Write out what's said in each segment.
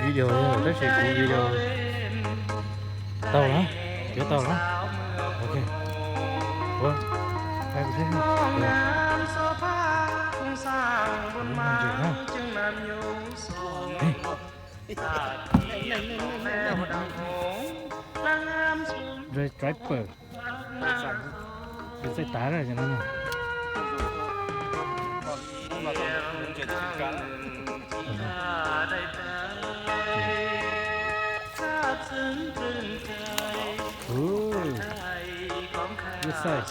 Video tab sis kuv video tau na, yuav tau na. Ok. Ua, hais kuv thiab. Ntses na. Red Striper. Txaij tav na no. Ub, ib xaij.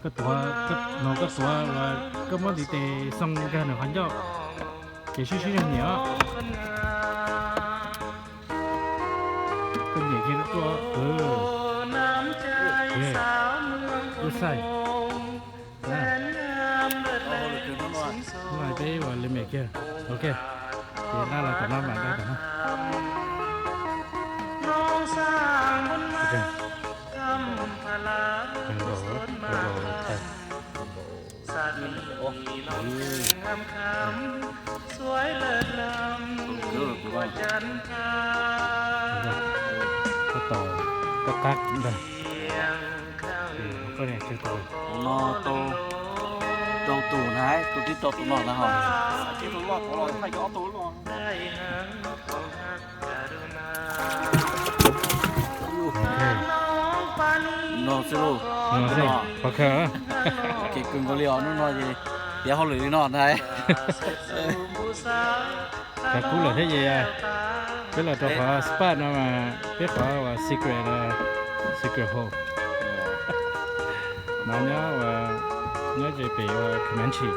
Koj tuav, no koj tuav, koj muab ntiv tes xoo nkag nws qhov ncauj, ces sib sib zog nyiam os. Koj nyiam kiag lub tuaj. Ub xaij. No peb ua limit kiag. Ok. Ces dab los tom no mas dab tom no. Koj tos koj qab ntag. Koj niam tseg tau. No tau rau tus na, tus tib rau tus no na ho. No xwb lauj. Qhov kawg. Kev kawg nkaus li os, hnub no ces piav hauj lwm li no ntag. Kav kub lawm thiab ces peb los rau qhov spot no mas peb qhov uas secret, secret hole. No nyob ua, nyob ze pem ua Comanche.